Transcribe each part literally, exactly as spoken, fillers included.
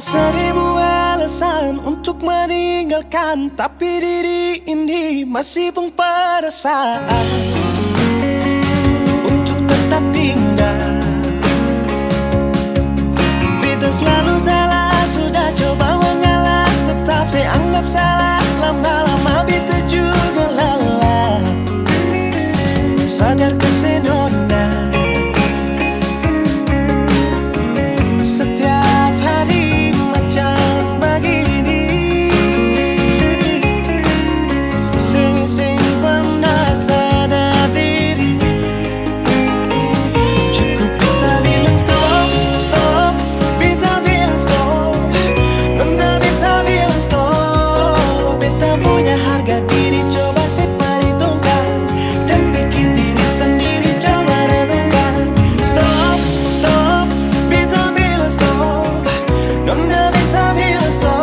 Seribu alasan untuk meninggalkan, tapi diri ini masih pung perasaan untuk tetap tinggal. Beta selalu salah, sudah coba mengalah, tetap se anggap salah. Lama-lama beta juga lelah. Sadar ka se nona, setiap hari macam bagini. Seng, seng pernah sadar diri. Cukup beta bilang stop, stop, beta bilang stop. Nona beta bilang stop. Beta punya harga diri coba se perhitungkan. Jang pikir diri sendiri, coba renungkan. Stop, stop, beta bilang stop. Nona beta bilang stop.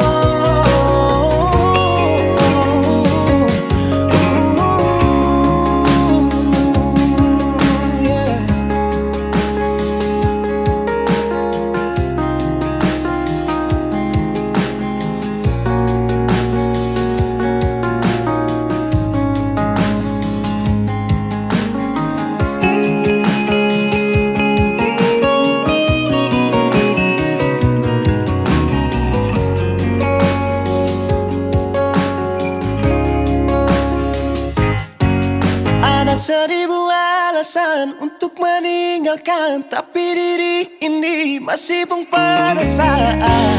Ada seribu alasan untuk meninggalkan, tapi diri ini masih pung perasaan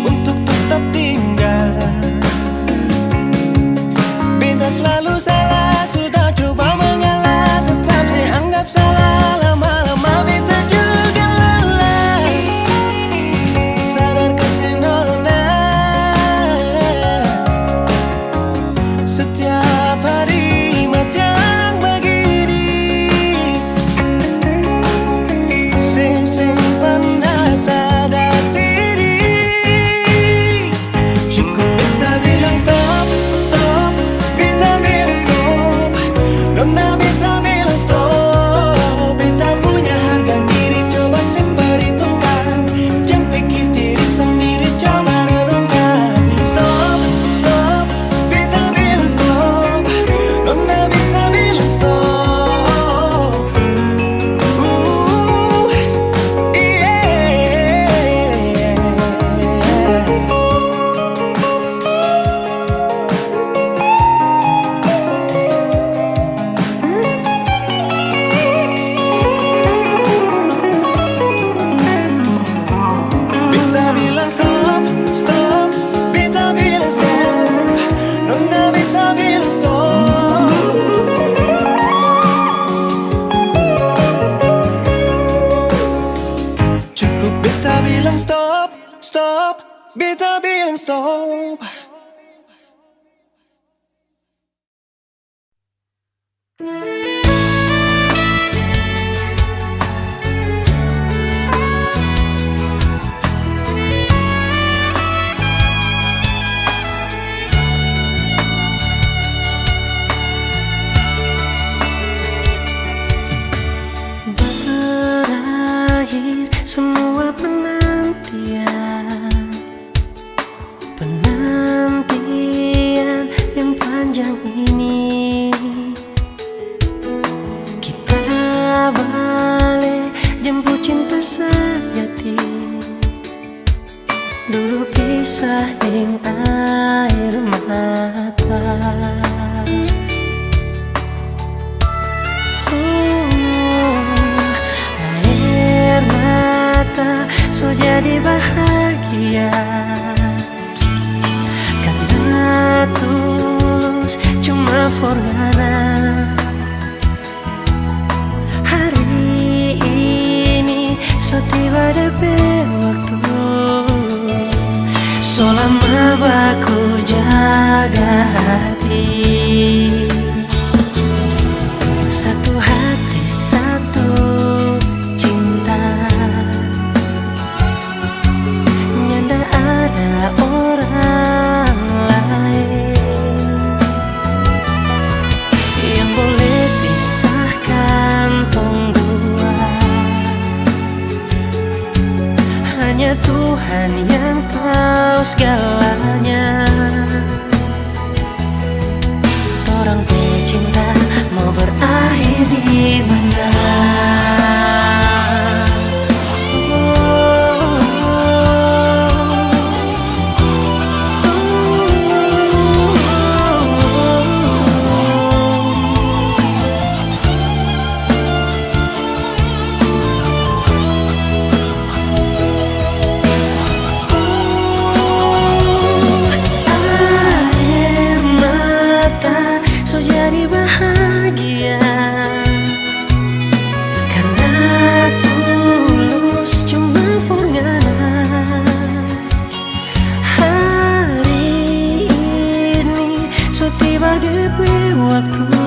untuk tetap tinggal. Beta selalu salah, sudah coba mengalah, tetap se anggap salah. Lama-lama beta juga lelah. Sadar ka se nona, setiap hari macam bagini. Seng, seng pernah sadar diri. Cukup beta bilang stop, stop, beta bilang stop. Nona beta bilang stop. Beta punya harga diri coba se perhitungkan. Jang pikir diri sendiri, coba renungkan. Stop, stop, beta bilang stop. Nona beta bilang stop. Uh, yeah. Beta bilang stop, stop, beta bilang stop. Nona beta bilang stop. Cukup beta bilang stop, stop, beta bilang stop. Berakhir semua penantian. Penantian yang panjang ini, kita bale jemput cinta sejati. Dulu pisah deng aer mata. Oh, aer mata so jadi bahagia. Karna tulus cuma for ngana. Hari ini so tiba depe waktu. So lama baku jaga hati. Satu hati, satu cinta. Nyanda ada orang laeng yang boleh pisahkan tong dua. Hanya Tuhan yang tahu segalanya. Torang pe cinta mau berakhir di mana? Aer mata so jadi bahagia karna tulus cuma for ngana. Hari ini so tiba depe waktu,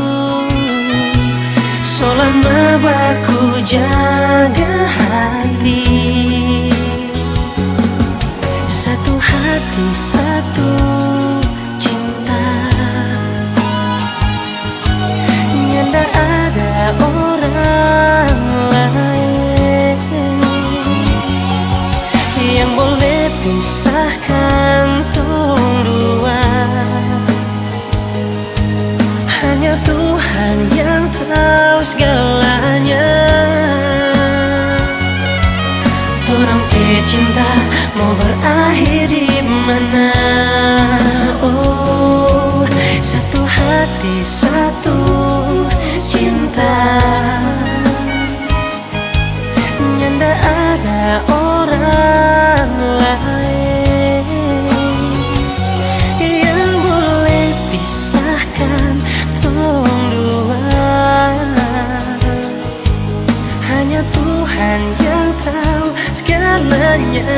so lama baku jaga hati. Satu hati, satu cinta. Nyanda ada orang lain yang boleh pisahkan tong dua. Hanya Tuhan yang tahu segalanya. Torang pe cinta mau berakhir di mana? Oh, satu hati, satu cinta. Nyanda ada orang lain yang boleh pisahkan tong dua. Hanya Tuhan yang tahu segalanya.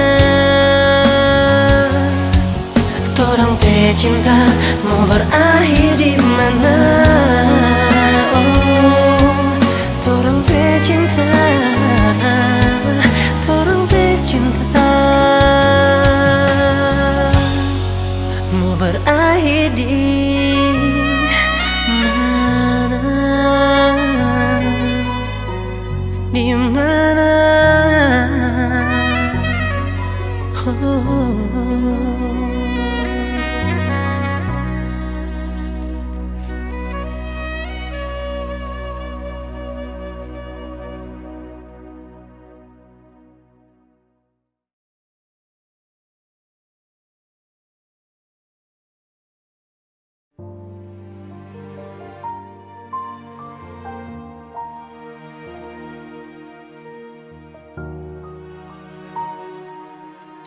Torang pe cinta mau berakhir di mana? Oh, torang pe cinta, torang pe cinta mau berakhir di mana? Di mana? Oh.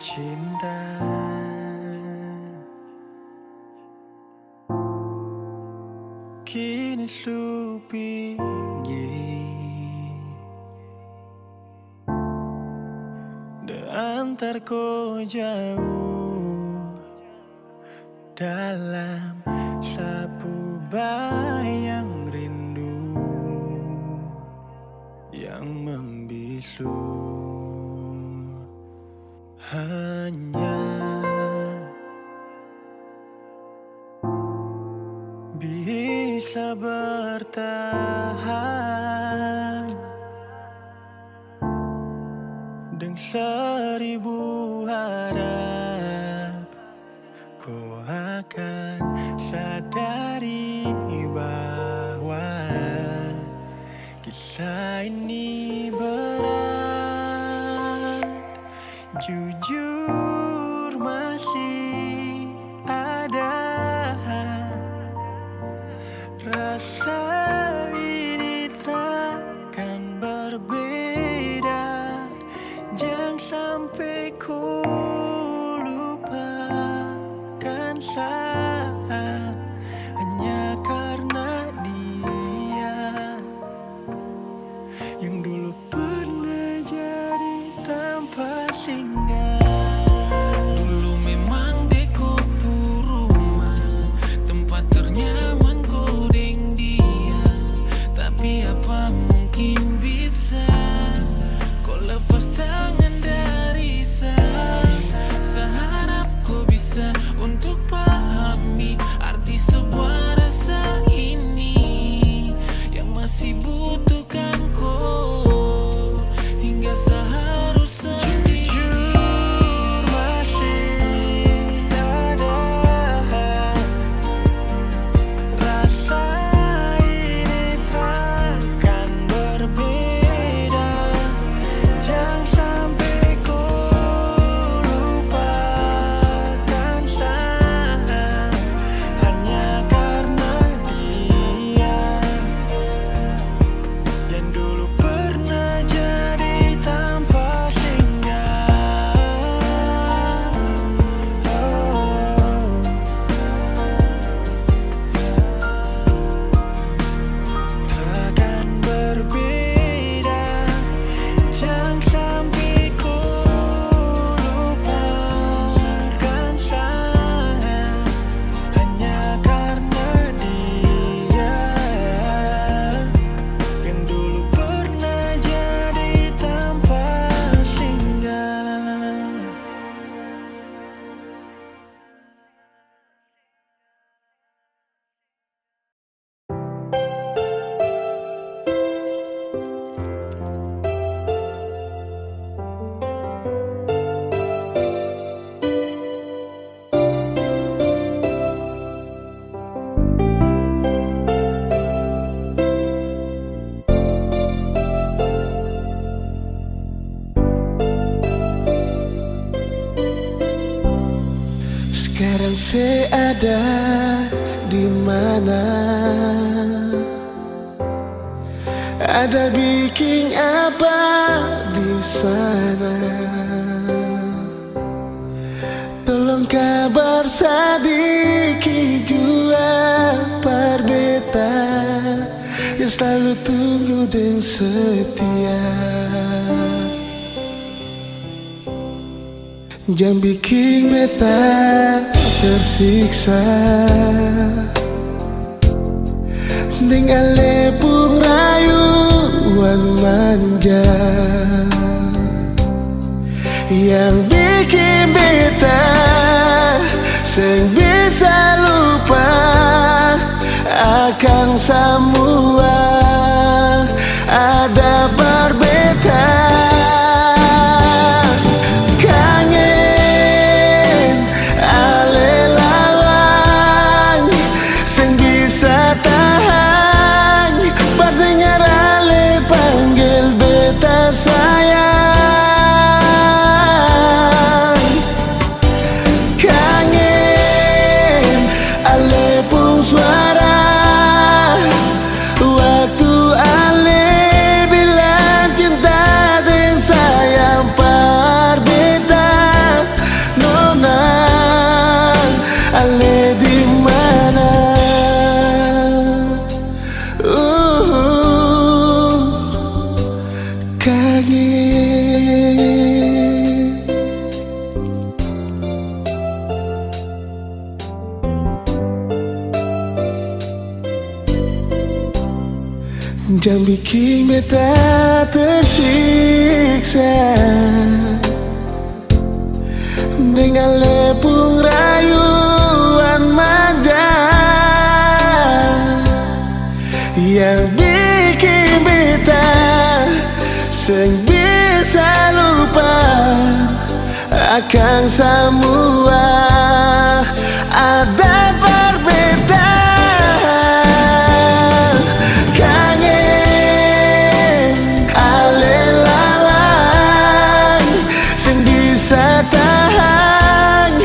Cinta kini su pinggi, da antar ko jauh dalam sapu bayang rindu yang membisu. Hanya bisa bertahan deng seribu harap, ko akan sadari bahwa kisah ini berat. Jujur masih ada rasa ini takkan berbeda. Jang sampe ko lupakan sa hanya karna dia yang dulu pernah jadi tampa singgah. Dulu memang de ko pu rumah, tempat ternyaman ko deng dia. Tapi apa mungkin bisa ko lepas tangan dari sa? Skarang se ada di mana? Ada biking apa di sana? Tolong kabar sadiki jua par beta yang slalu tunggu deng setia. Jang biking beta tersiksa deng ale pung rayuan manja yang biking beta seng bisa lupa akang samua ada par beta. Kangen ale lawang, seng bisa tahang par dengar ale panggel beta sayang. Kangen ale pung suara, waktu ale bilang cinta deng sayang par beta. Nona, ale di mana? Uh, kangen. Jang biking beta tersiksa deng ale pung rayuan manja yang biking beta seng bisa lupa akang samua ada par beta. Kangen ale lawang, seng bisa tahang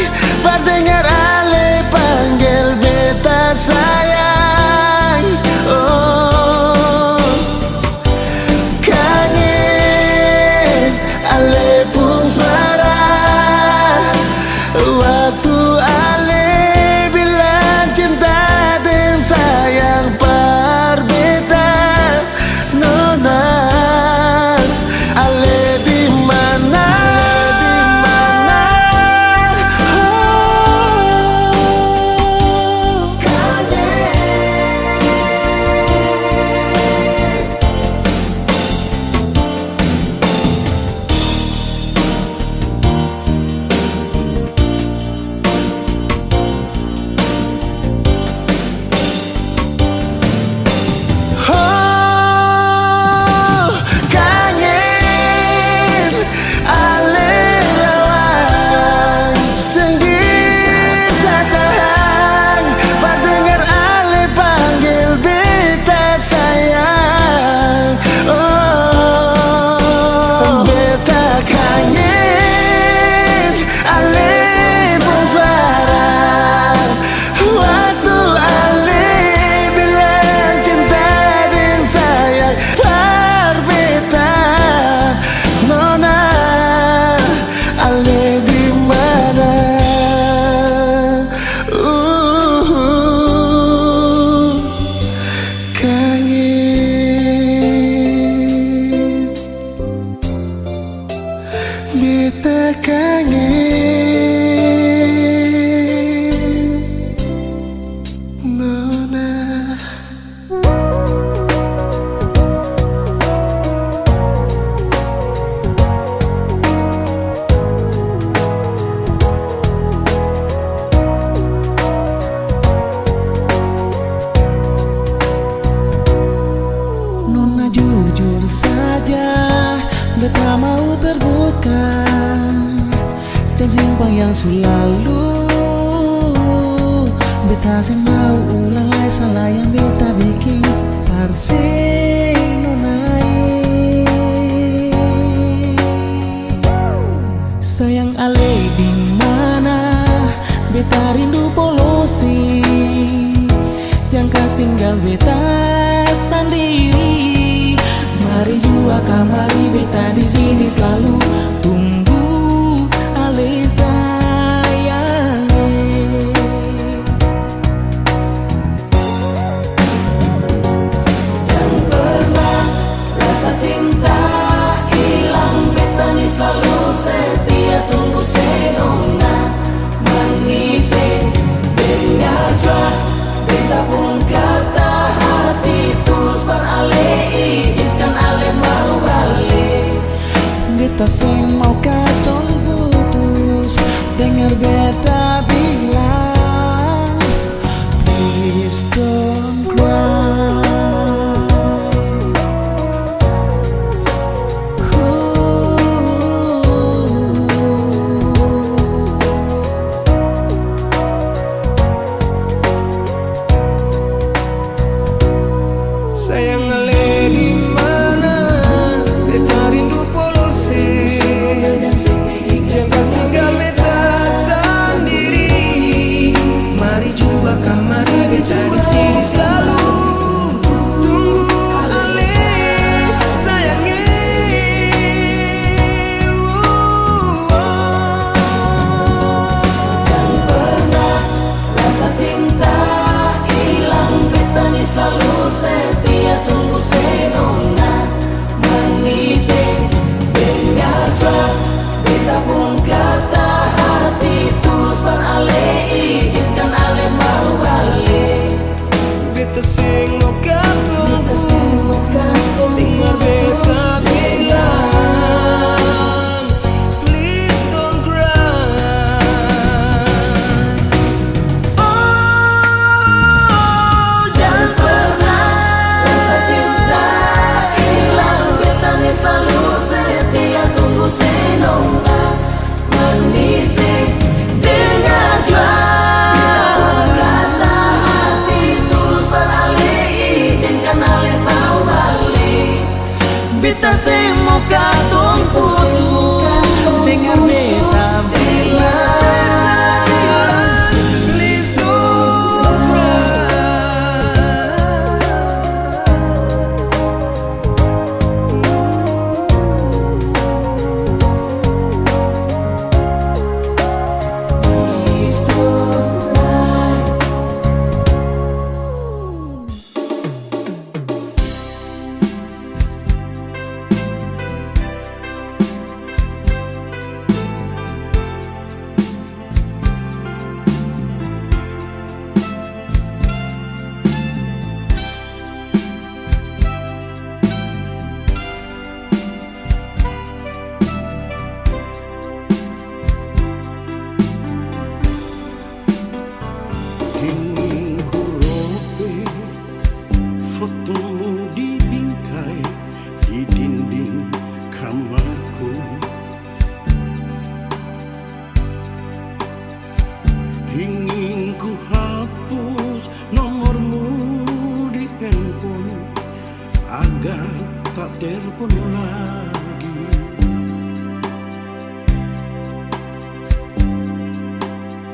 par dengar ale panggel beta sayang. Oh, kangen ale pung suara, waktu ale bilang cinta deng sayang par beta. Nona, ale di mana? Oh, kangen ale lawang, seng bisa tahang par dengar ale panggel beta sayang. Oh, beta kangen ale pung suara, waktu ale bilang cinta deng sayang par beta. Nona, ale di mana? Uh, kangen. Beta kangen, nona. Nona, jujur saja, beta mau terbuka. Jang simpang yang su lalu, beta seng mau ulang lai salah yang beta biking par se, nona e. Sayang ale di mana? Beta Rindu polosing, jang kas tinggal beta sandiri. Mari jua kamari, beta di sini slalu tunggu ale sayang. Jang pernah rasa cinta ilang, beta ni slalu setia tunggu se nona. Manis e, dengar jua beta pung kata hati tulus par ale, izinkan ale mau bale. Beta seng mau katong putus, dengar beta bilang, please don't cry. Sayang ale di mana? Beta rindu polosing. Jang kas tinggal beta sandiri. Mari jua kamari, beta di sini slalu tunggu ale sayang e. Jang pernah rasa cinta ilang, beta ni slalu setia tunggu se nona. Manis e, dengar jua beta pung kata hati tulus par ale, izinkan ale mau bale. Beta seng mau katong putus, dengar beta bilang, please don't cry. Oh, jang pernah rasa cinta ilang, beta ni slalu setia tunggu se nona. Manis e, dengar jua beta pung kata hati tulus par ale, izinkan ale mau bale. Beta seng mau katong putus, dengar beta bilang, please don't cry. Ingin ku robe fotomu di bingkai di dinding kamarku. Ingin ku hapus nomormu di handphone agar tak telpon lagi.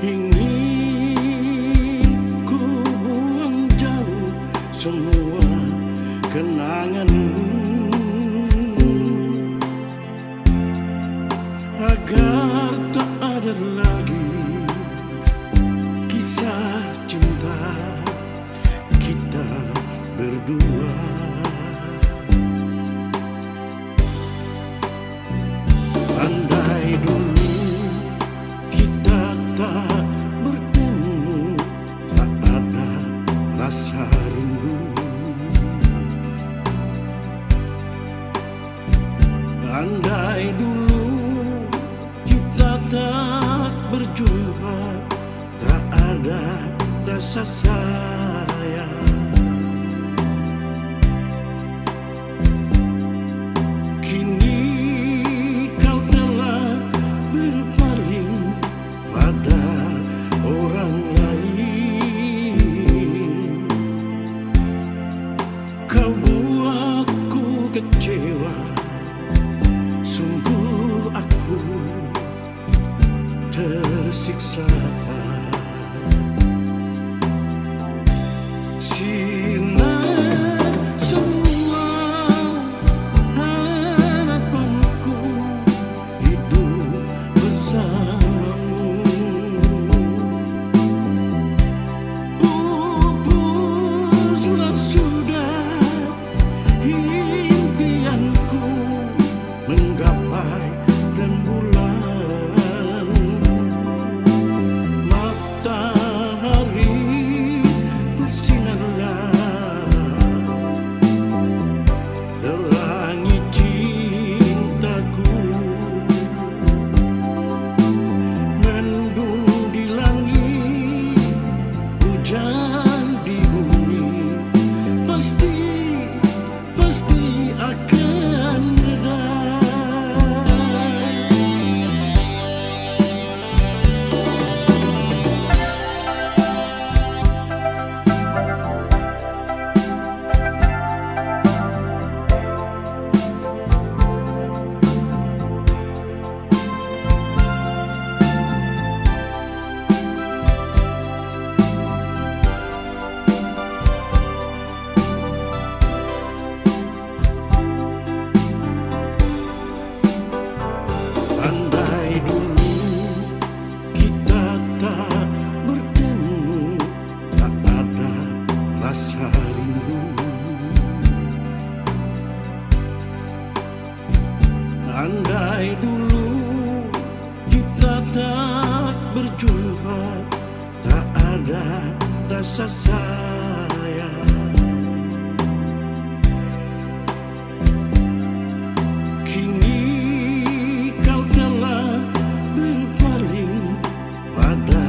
Ingin ku buang jauh semua kenanganmu. Agar tak ada lagi kisah cinta kita berdua. Andai dulu kita tak bertemu, tak ada rasa rindu. Andai dulu kita tak berjumpa, tak ada rasa sayang. Kini kau telah berpaling pada orang lain. Kau buatku kecewa, sungguh aku tersiksa. sayang. Kini kau telah berpaling pada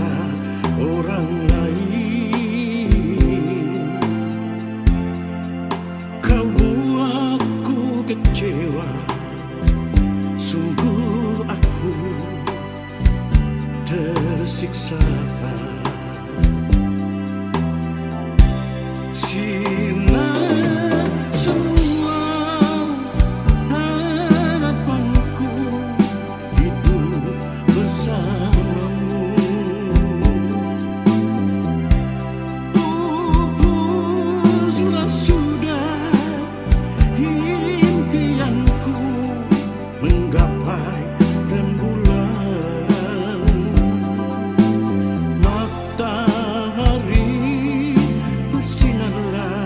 orang lain. Kau buatku kecewa, sungguh aku tersiksa. Sirna semua harapanku hidup bersamamu. Pupuslah sudah impianku menggapai rembulan. Matahari bersinarlah,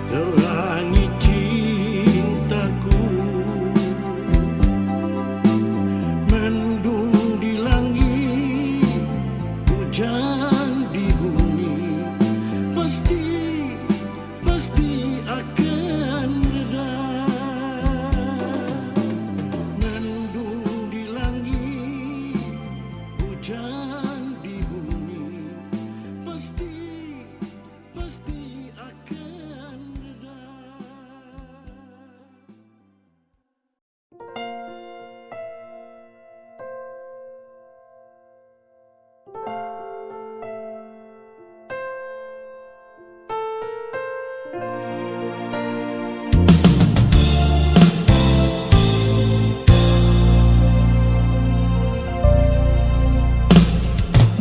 terangi cintaku. Mendung di langit, hujan di bumi, pasti, pasti akan reda. Mendung di langit, hujan di bumi, pasti, pasti akan reda.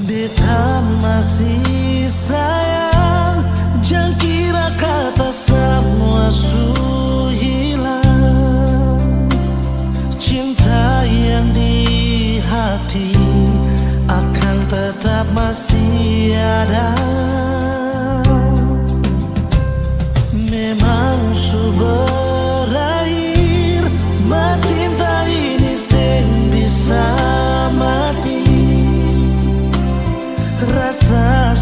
Beta masih sayang, jang kira kata samua su hilang. Cinta yang di hati akan tetap masih ada. Memang su berakhir, bacinta ini seng bisa mati. Rasa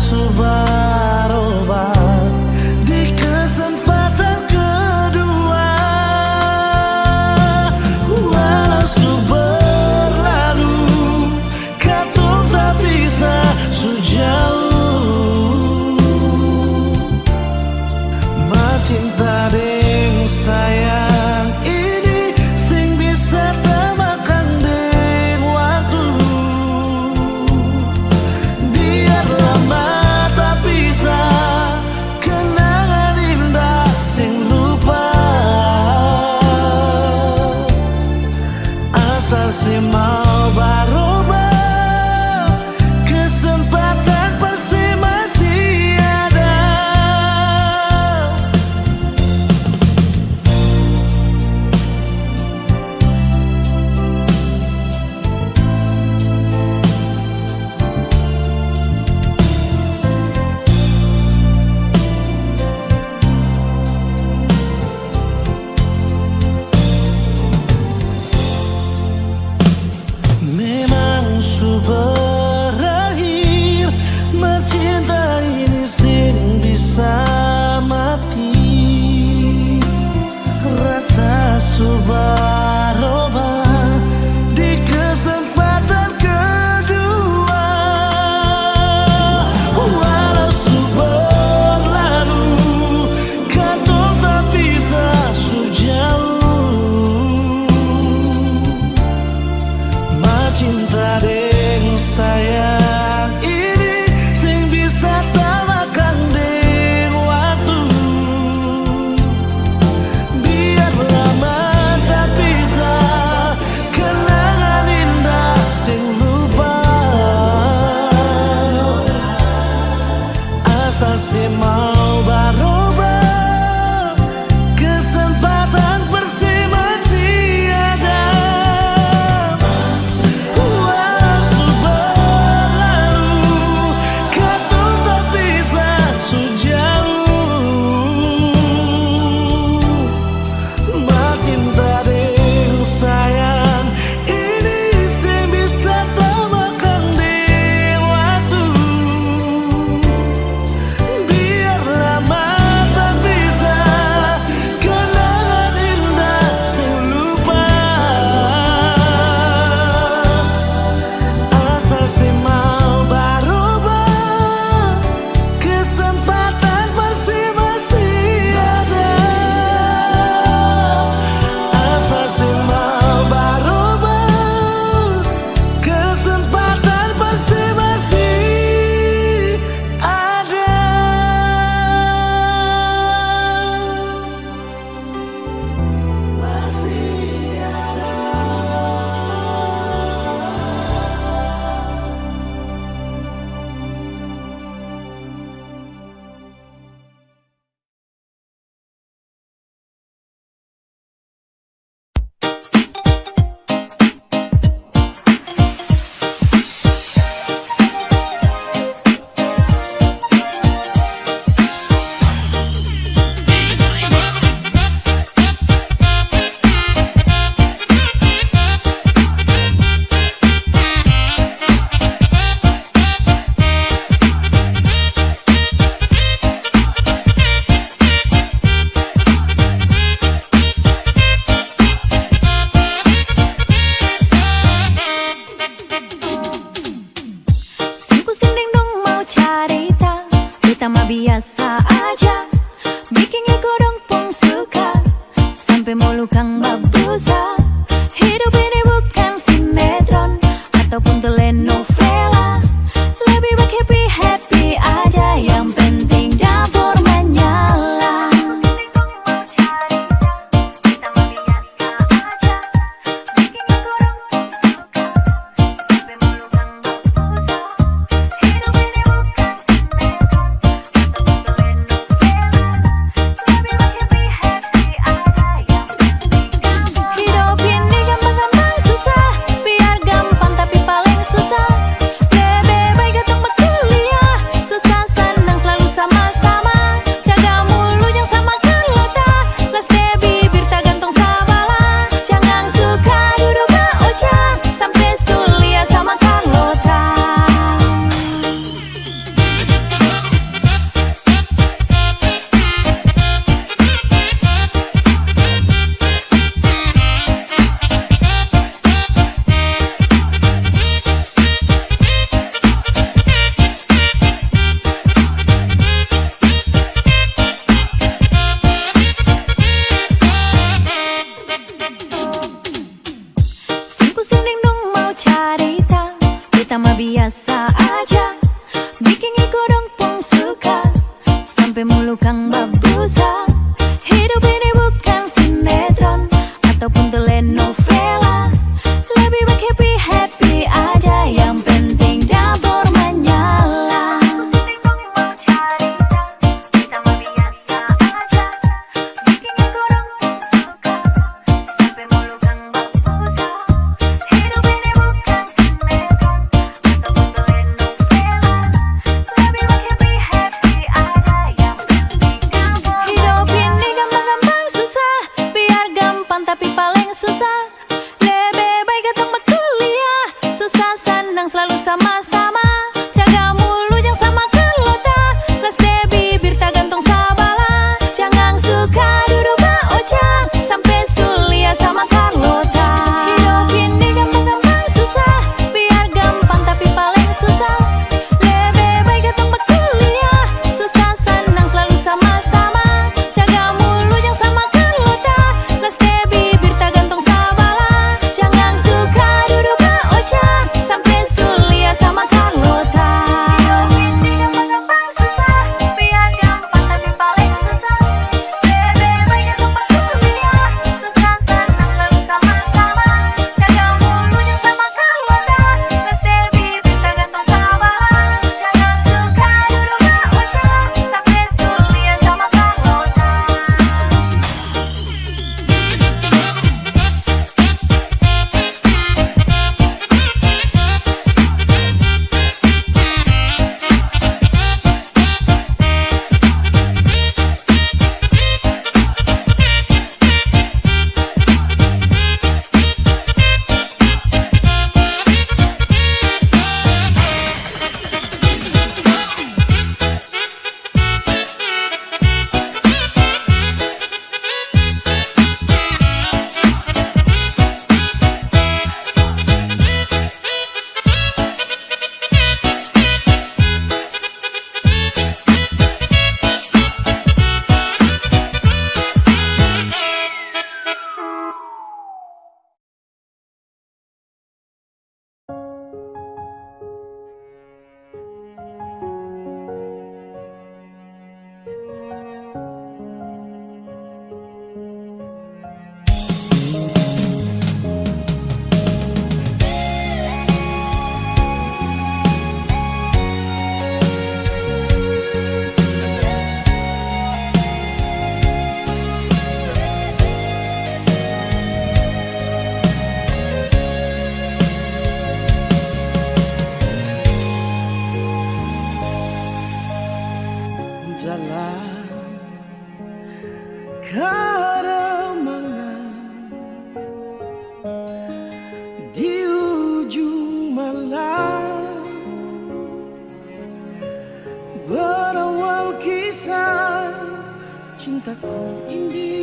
Taku ini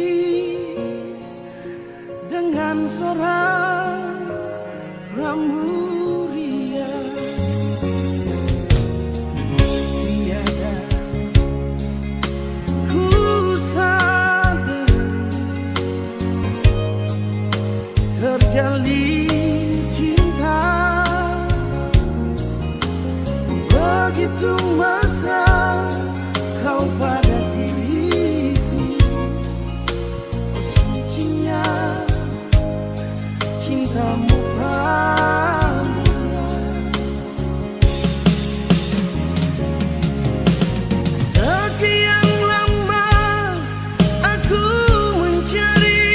dengan sorang rambu riang. Tiada ku sadar terjalin cinta begitu mesra kau pada diriku. Oh, sucinya cintamu pramurna. Sekian lama aku mencari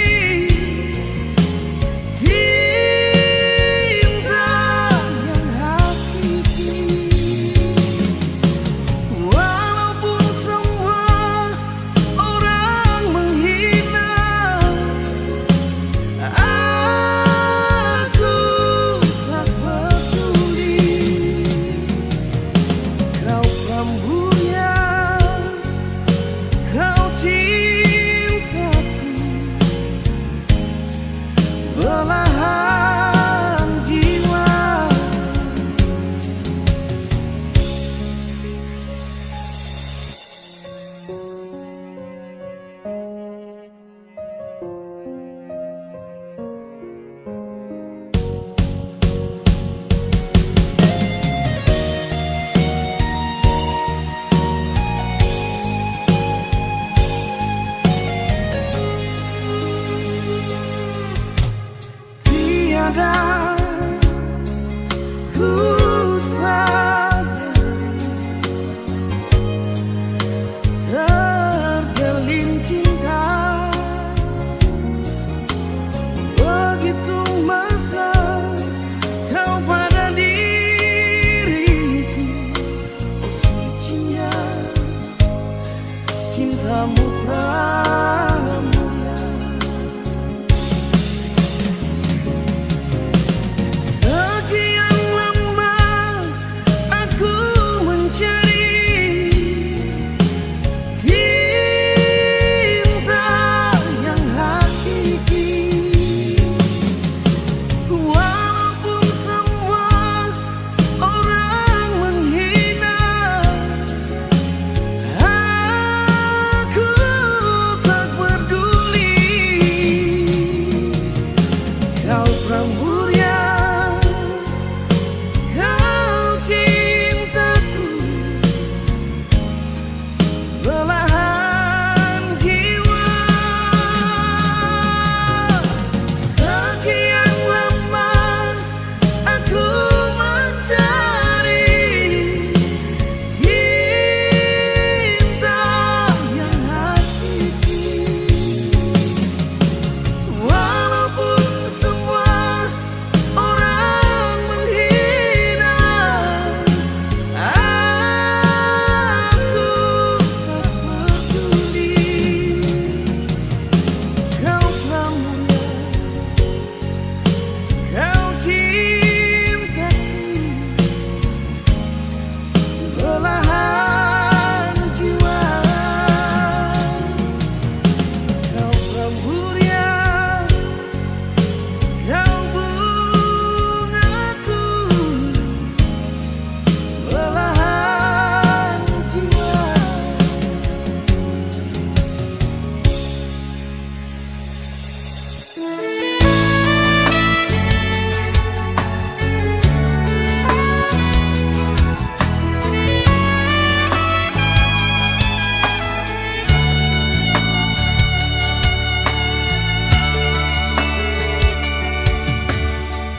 cinta yang hakiki. Walaupun semua orang menghina, aku tak peduli. Kau pramurna, kau cintaku, belahan jiwa. Tiada ku sadari terjalin cinta begitu mesra kau pada diriku. Oh, sucinya cintamu pramurna. Sekian lama aku mencari cinta yang hakiki. Walaupun semua orang menghina, aku tak peduli. Kau pramurna, kau cintaku, belahan jiwa. Sekian lama aku mencari cinta yang hakiki. Walaupun semua orang menghina, aku tak peduli. Kau pramurna, kau cintaku, belahan jiwa. Kau pramurna, kau bungaku, belahan jiwa.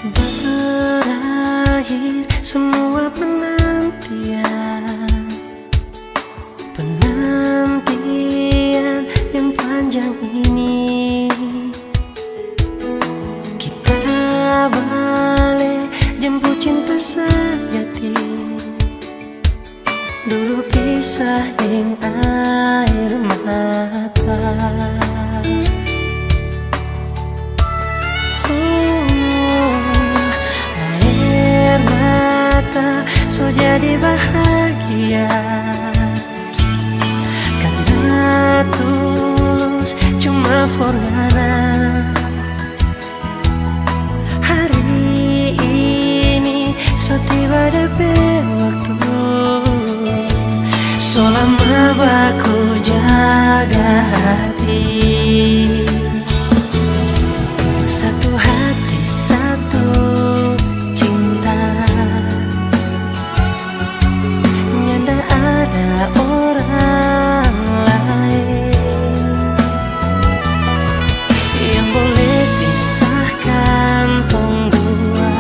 Berakhir semua penantian, penantian yang panjang ini. Kita bale jemput cinta sejati. Dulu pisah deng aer mata. Oh, aer mata so jadi bahagia. Karna Tuhan Ama baku jaga hati, satu hati, satu cinta. Nyanda ada orang laeng yang boleh pisahkan tong dua.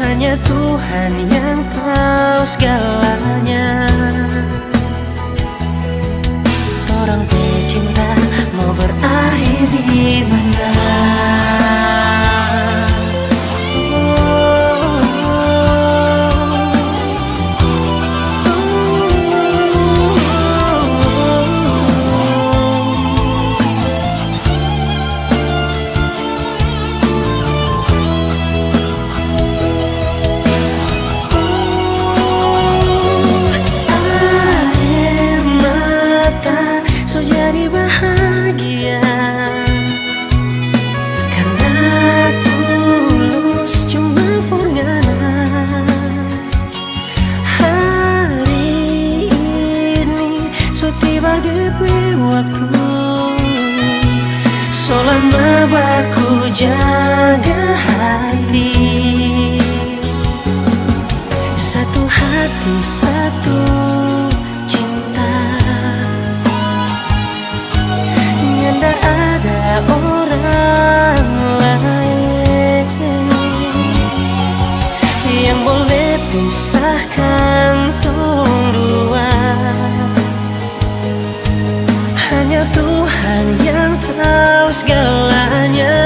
Hanya Tuhan yang tahu segalanya. Torang pe cinta mo berakhir di mana? Aer mata so jadi bahagia karna tulus cuma for ngana. Hari ini so tiba depe waktu, so lama baku jaga hati, satu hati, satu cinta. Nyanda ada orang laeng yang boleh pisahkan tong dua. Hanya Tuhan yang tahu segalanya.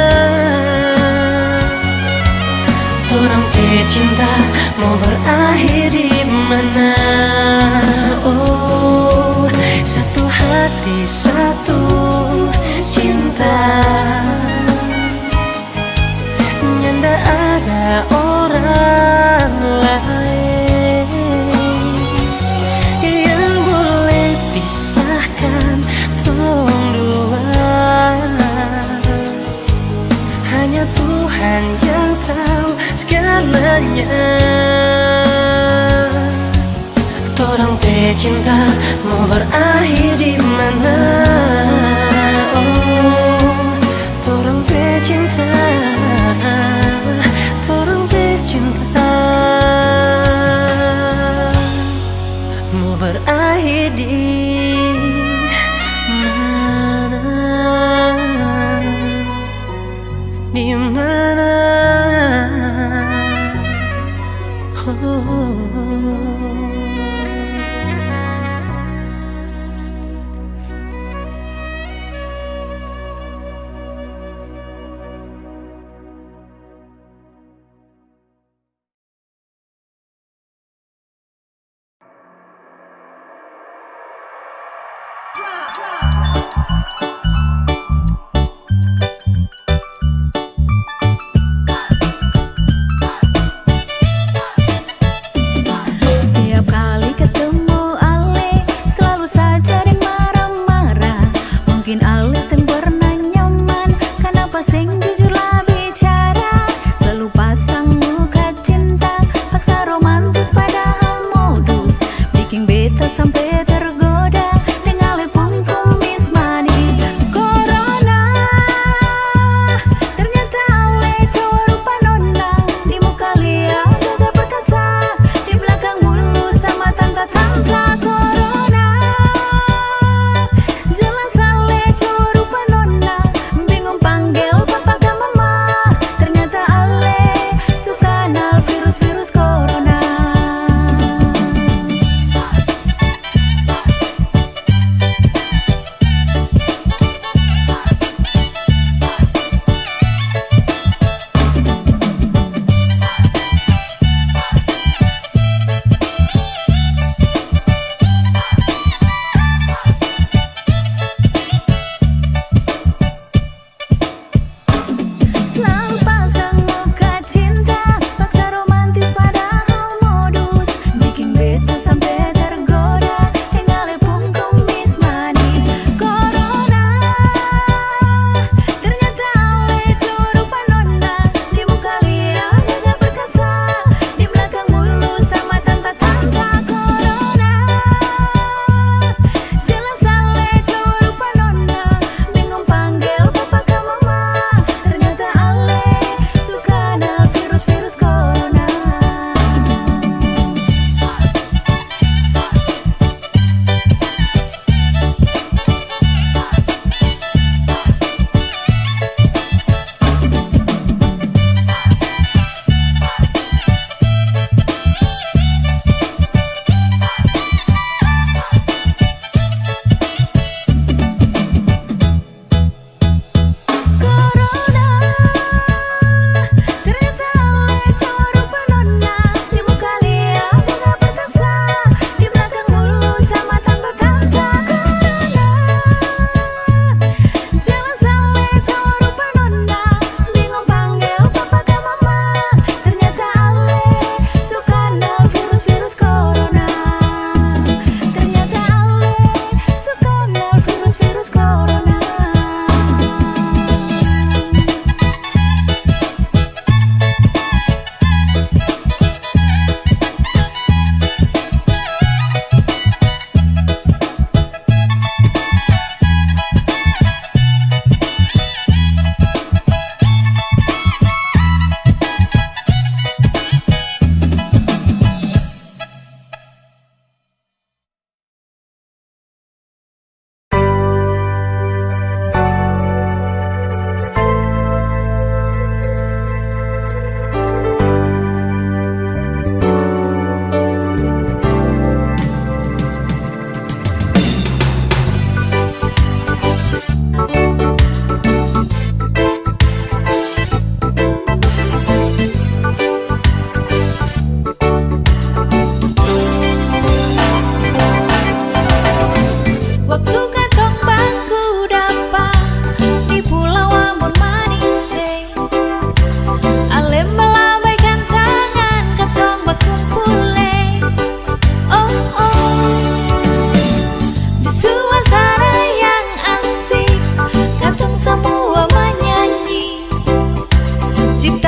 Torang pe cinta mo berakhir di mana? Oh, satu hati, satu cinta. Nyanda ada orang laeng yang boleh pisahkan tong dua. Hanya Tuhan yang tahu segalanya. Torang pe cinta mo berakhir di mana? Oh, torang pe cinta, torang pe cinta mo berakhir di mana? Di mana? Oh.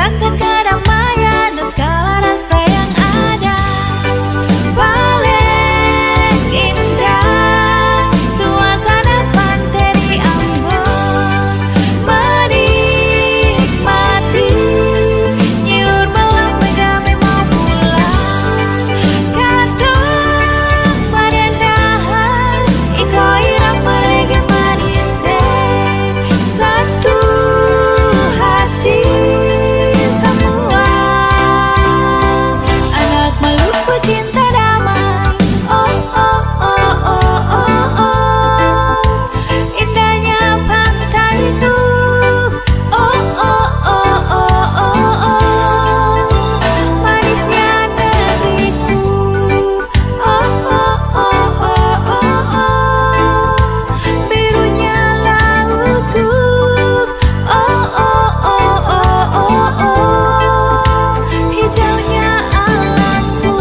Akan kedamaian dan segala rasa yang ada. Paling indah suasana pantai di Ambon. Menikmati nyiur malam, begamai mau pulang. Katong badendahan, iko irama rege manis, eh. Satu hati samua anak Maluku cinta damai. Oh, oh, oh, oh, oh, oh. Indahnya pantaiku. Oh, oh, oh, oh, oh, oh. Manisnya negeriku. Oh, oh, oh, oh, oh, oh. Birunya lautku. Oh, oh, oh, oh, oh, oh. Hijaunya alamku.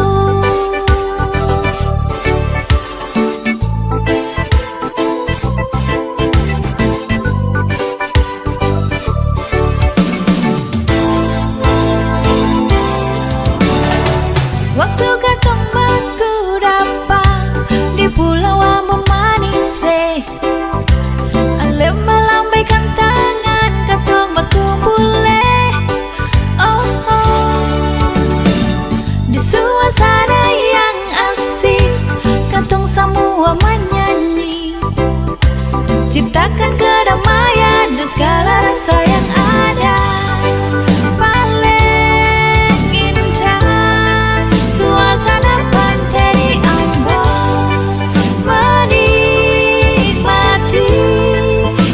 Waktu katong baku dapa di Pulau Ambon manis, eh. Alem melambaikan tangan, katong bakumpul, eh. Oh, oh. Di suasana yang asik, katong samua manyanyi. Ciptakan kedamaian dan segala rasa yang ada. Paling indah suasana pantai di Ambon. Menikmati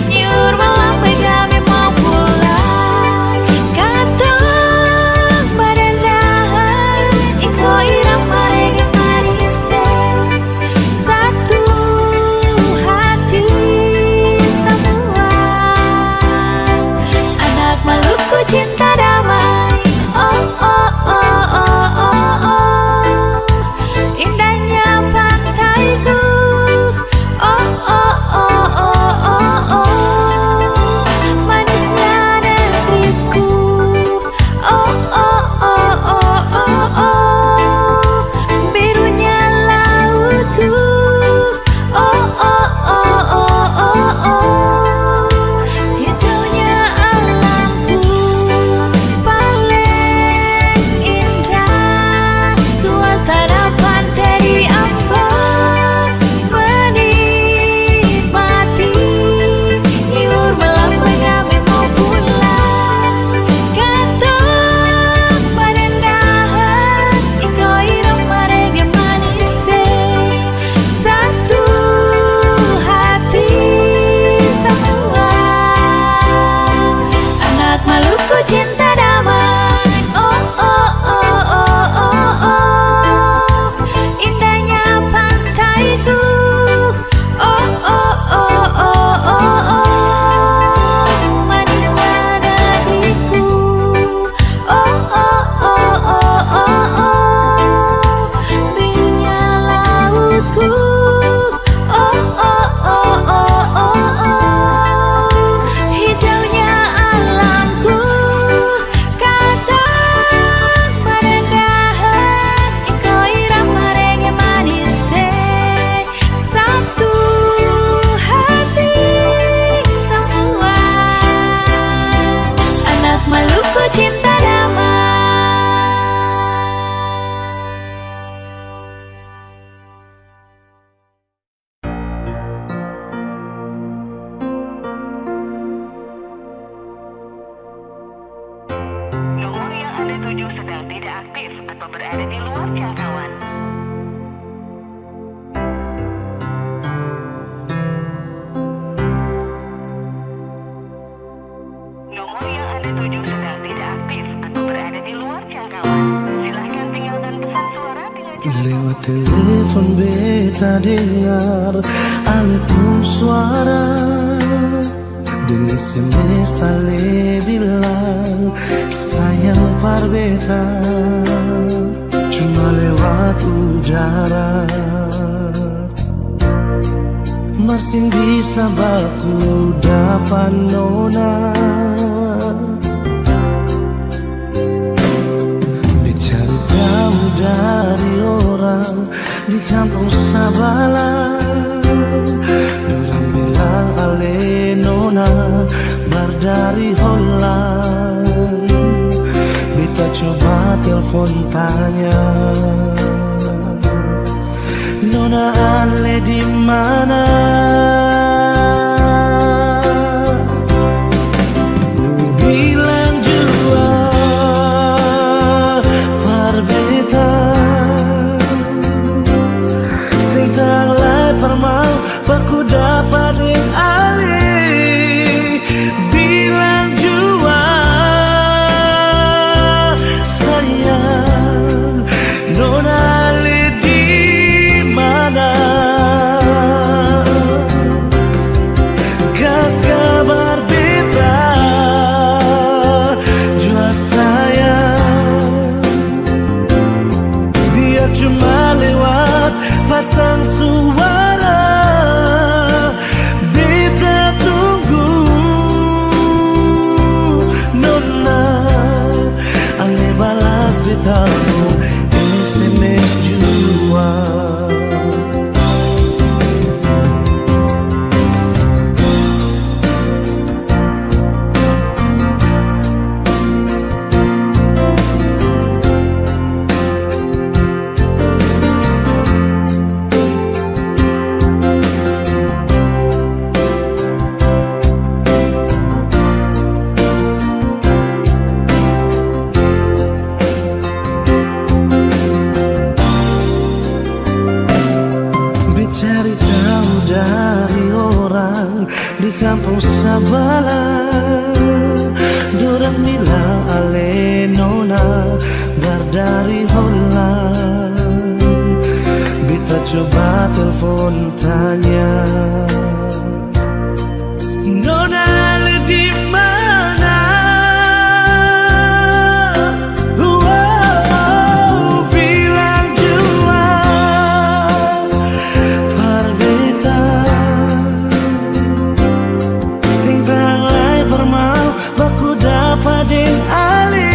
nyiur malam, begamai mau pulang. Katong badendahan, iko irama rege manis, eh. Satu hati samua anak Maluku cinta damai. Oh, oh, oh, oh, oh, oh. Indahnya pantaiku. Oh, oh, oh, oh, oh, oh. Manisnya negeriku. Oh, oh, oh, oh, oh, oh. Birunya lautku. Oh, oh, oh, oh, oh, oh. Hijaunya alamku. Paling indah suasana pantai di Ambon. Menikmati nyiur malam, begamai mau pulang. Katong badendahan, iko irama rege manis, eh. Satu hati samua anak Maluku cinta damai. Oh, oh, oh, oh, oh, oh. Indahnya pantaiku. Oh, oh, oh, oh, oh, oh. Manisnya negeriku. Oh, oh, oh, oh, oh, oh. Birunya lautku. Oh, oh, oh, oh, oh, oh. Hijaunya alamku. Katong badendahan, iko irama rege manis, eh. Satu hati samua anak Maluku cinta damai. Nomor yang Anda tuju sedang tidak aktif atau berada di luar jangkauan. Nomor yang Anda tuju sedang tidak aktif atau berada di luar jangkauan. Silahkan tinggalkan pesan suara dengan cara. Lewat telepon beta dengar ale pung suara. Deng S M S ale bilang sayang par beta. Cuma lewat udara. Mar seng bisa baku dapa nona. Kampung sabala, dorang bilang ale nona baru dari Holland. Beta coba telfon tanya, nona ale di mana? Bilang jua par beta, seng tau lai par mau baku dapa deng ale. Bilang jua sayang, nona ale di mana? Kas kabar beta jua sayang, biar cuma lewat pasang suara. Beta tunggu nona, ale balas beta pung S M S jua. Be cari tau dari orang di kampung sabala, dorang bilang ale nona baru dari Holland. Beta coba telfon tanya, nona ale di mana? Wow, bilang jua par beta, seng tau lai par mau baku dapa deng ale.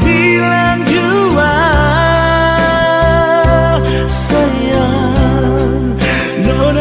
Bilang jua sayang, nona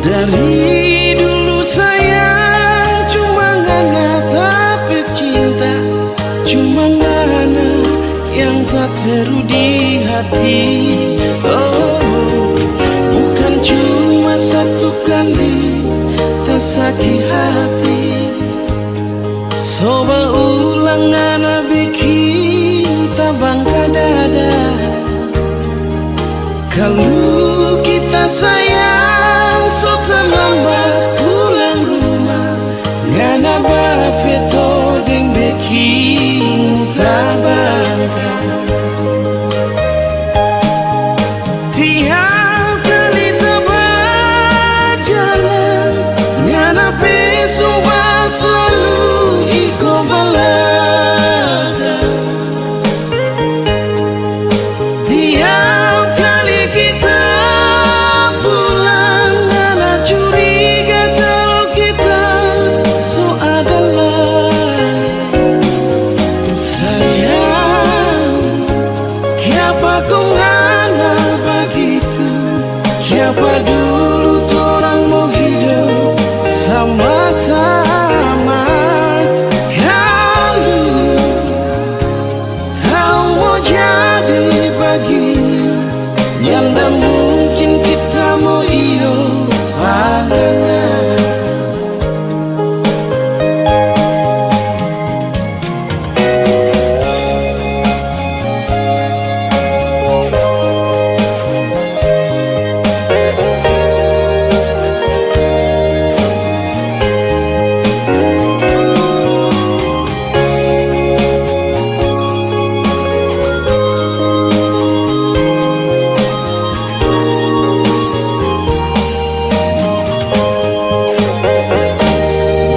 Dari dulu sayang, cuma ngana ta pe cinta, cuma ngana yang ta teru di hati. Oh, bukan cuma satu kali ta saki hati. Coba ulang ngana biking ta bangka dada. Kalu kita sayang so terlambat pulang rumah, ngana bafeto deng biking muka bangka. Tiap kali ta bajalan, ngana pe sumpah slalu iko balakang. Tiap kali kita pulang, ngana curiga kalu kita so ada laeng. Sayang, kiapa kong ngana bagitu? Kiapa dulu torang mo hidop sama-sama? Kalu tau mo jadi bagini, nyanda mungkin kita mo iyo pa ngana.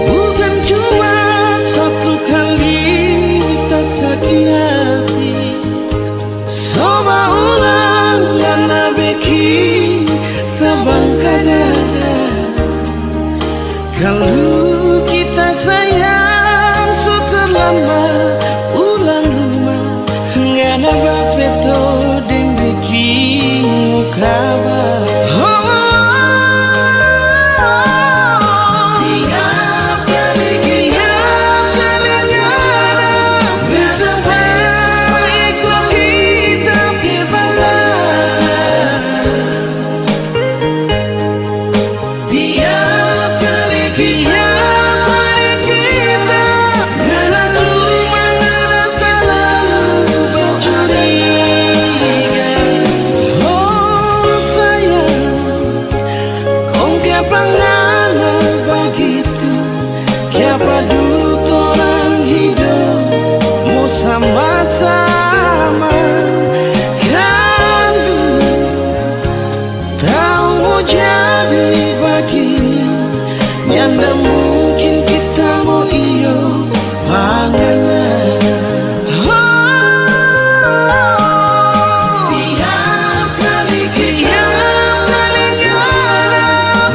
Bukan cuma satu kali ta saki hati, coba ulang ngana biking ta bangka dada. Kalu kita sayang so terlambat pulang rumah, ngana bafeto deng biking muka ba. Oh, tiap kali kita, tiap kali kita, besok, besok kita pi balakang. Tiap kali kita, tiap kali kita, ngana cuma ngana salalu bacuriga. Oh sayang, kong kiapa ngana bagitu? Kiapa dulu torang hidop mo sama-sama? Kalu tau mo jadi bagini, nyanda mungkin kita mo iyo pa ngana. Oh, tiap kali kita, tiap kali kita,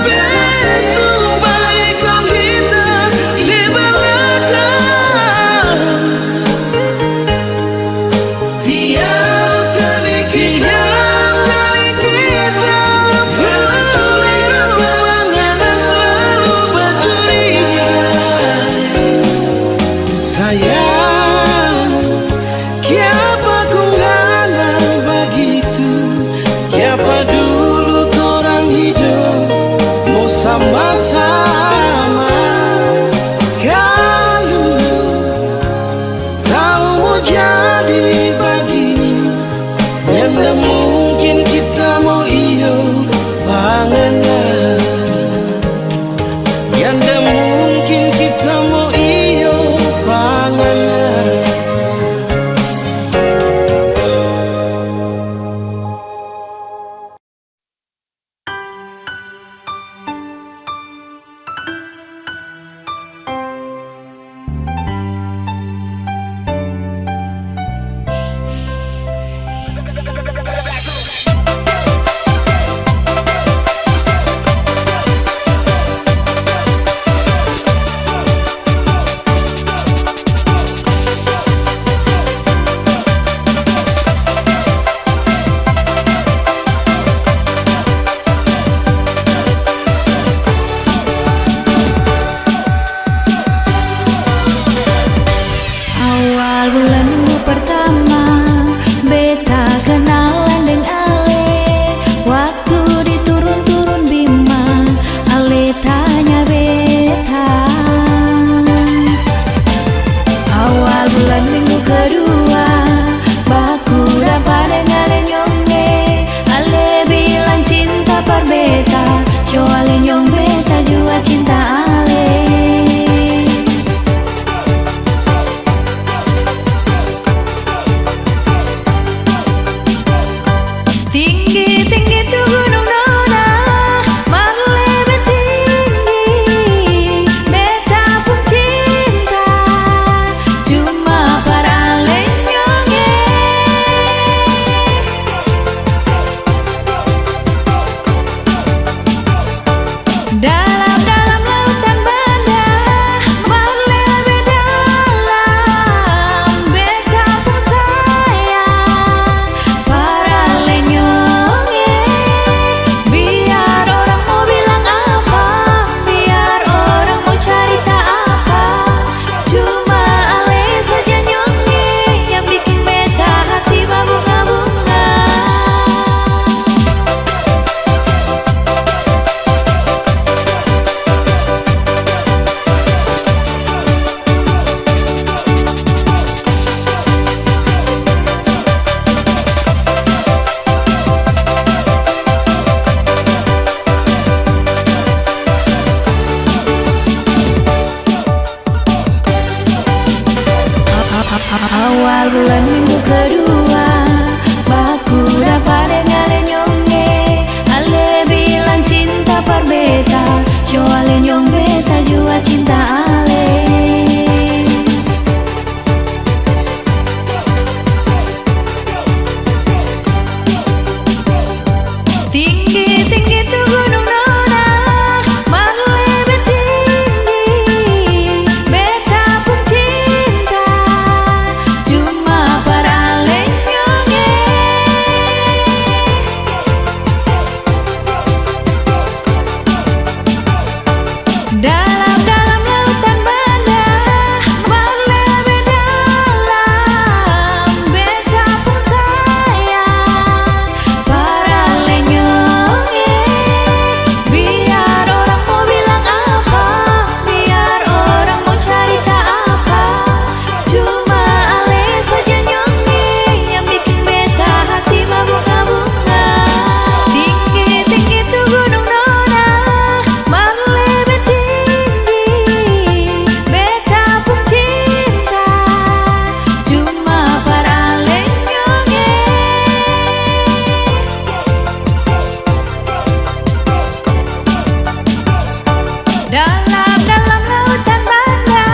besok balik kita di balakang. Tiap kali kita, tiap kali kita, ngana slalu bacuriga. Sayang, kiapa kong ngana bagitu? Kiapa dulu torang hidop mo sama-sama? Kalu tau mo jadi bagini, nyanda mungkin kita mo iyo pa ngana. Nyanda mungkin kita mo iyo pa ngana. Nyong beta jua cinta ale. Tinggi-tinggi tu gunung nona, mar lebe tinggi beta pung cinta, cuma par ale nyong e. Dalam-dalam lautan banda, mar lebe dalam beta pung sayang, par ale nyong e. Biar orang mo bilang apa, biar orang mo carita apa, cuma ale saja nyong e yang biking beta hati babunga-bunga. Tinggi-tinggi tu gunung nona, mar lebe tinggi beta pung cinta, cuma par ale nyong e. Dalam-dalam lautan banda,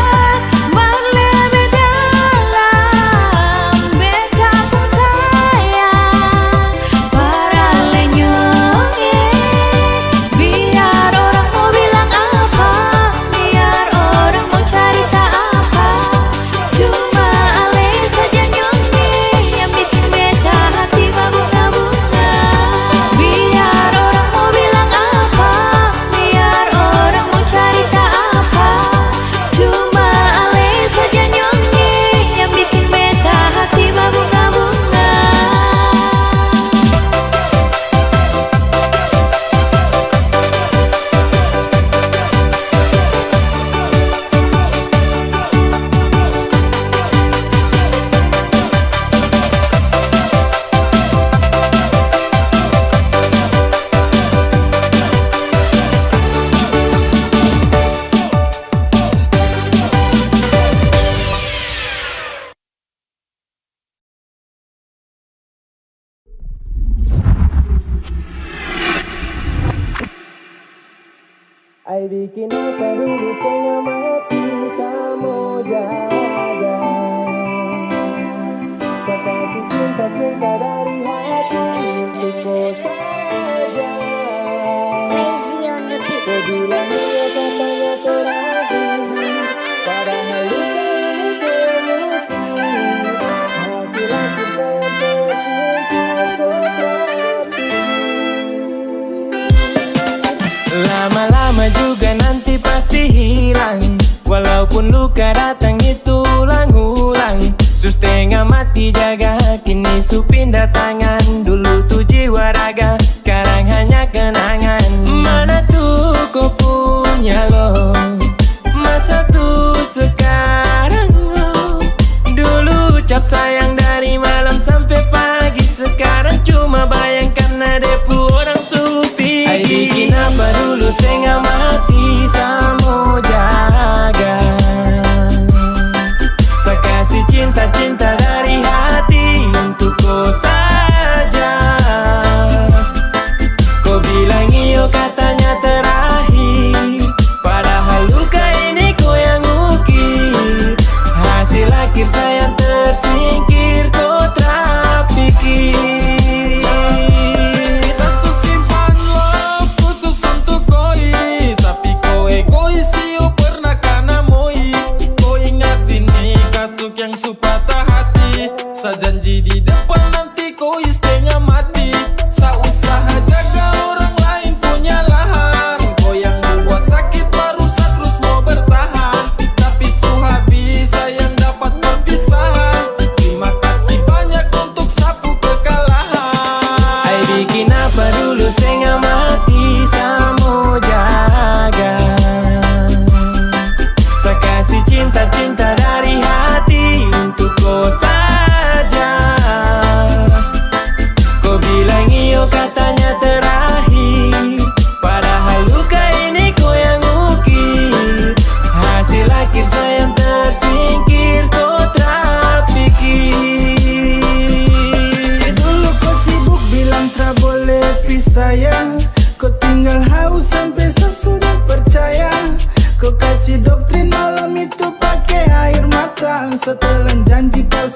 mar lebe dalam beta pung sayang, par ale nyong e. Biar orang mo bilang apa, biar orang mo carita apa, cuma ale saja nyong e yang biking beta hati babunga-bunga. Biar orang mo bilang apa, biar orang mo carita apa, cuma ale saja nyong e yang biking beta hati babunga-bunga. Ai bikin apa dulu, stenga mati, samua jaga. Sa kasi cinta-cinta dari hati untuk ko saja. Crazy on the beat. Ko bilang dia katanya ko ragu, padahal luka ini ko emosi. Hati laki sayang ko cinta ko ragu. Lama-lama juga nanti pasti hilang. Walaupun luka datang itu ulang-ulang, su stenga mati jaga, kini su pinda tangan. Dulu tu jiwa raga, skarang hanya kenangan. Mana tu ko punya lo? Masa tu sekarang, oh. Dulu ucap sayang dari malam sampe pagi, sekarang cuma bayangkan ade pu orang su pigi. Ai bikin apa dulu, stenga mati, samua jaga. Sa kasi cinta-cinta dari hati untuk ko saja.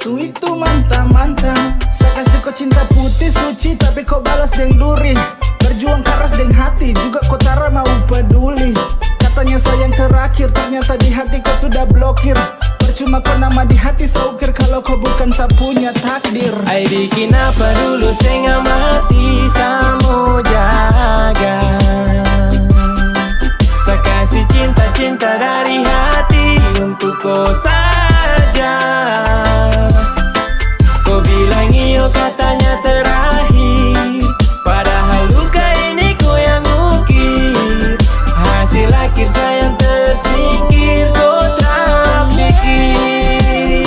Itu manta-manta. Sa kasi ko cinta putih suci, tapi ko balas deng duri. Berjuang karas deng hati, juga ko tara mau peduli. Katanya sayang terakhir, ternyata di hati ko sudah blokir. Percuma ko nama di hati sa ukir, kalau ko bukan sa punya takdir. Ai bikin apa dulu, setengah mati sa mo jaga. Sa kasi cinta-cinta dari hati untuk ko saja. Ko bilang iyo katanya terakhir, padahal luka ini ko yang ukir. Hasil akhir sayang tersingkir, ko tra pikir.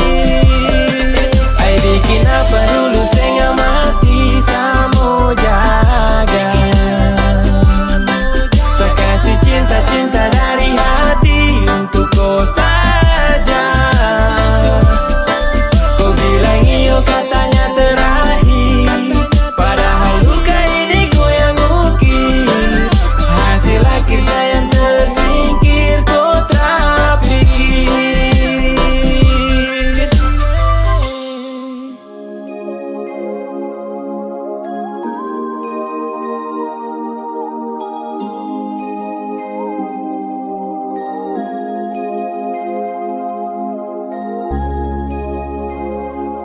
Ai bikin apa dulu, setengah mati sa mo jaga. Sa kasi cinta-cinta dari hati untuk ko saja. Ko bilang iyo katanya terakhir, padahal luka ini ko yang ukir. Hasil akhir sayang tersingkir, ko tra pikir.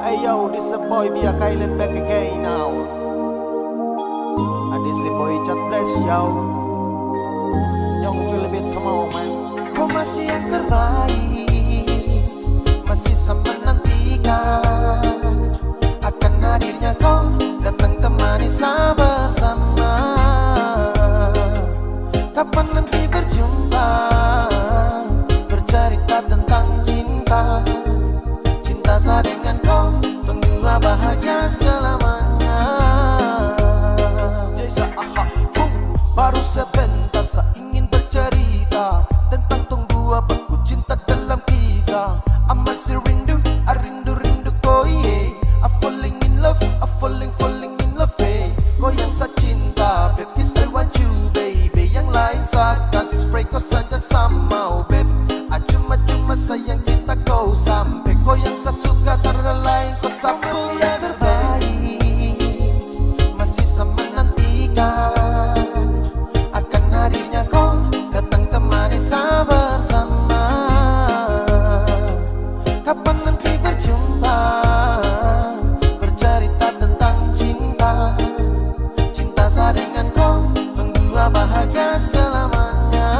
Hey yo, this a boy Bia Kailen back again now. And this a boy Chat Bless, yo. Young Philibit, come on, man. Kau masih yang terbaik. Masih sa menantikan akan hadirnya kau datang temani sa bersama. Kapan nanti berjumpa, bercerita tentang cinta, cinta sa dengan kau, tong dua bahagia selamanya. Jesa, aha, boom. Baru sebentar sa ingin bercerita tentang tong dua baku cinta dalam kisah. I masih rindu, I rindu-rindu ko, yeah. I falling in love, I falling, falling in love, eh. Ko yang sa cinta, babe, is I want you, baby. Yang lain sa kas spray, ko saja sa mau, babe. I cuma, cuma sayang cinta ko sampe. Ko yang sa suka, tarada lain, ko sa punya terbaik. Masih sa menantikan akan hadirnya kau datang temani sa bersama. Kapan nanti berjumpa, bercerita tentang cinta, cinta sa dengan kau, tong dua bahagia selamanya.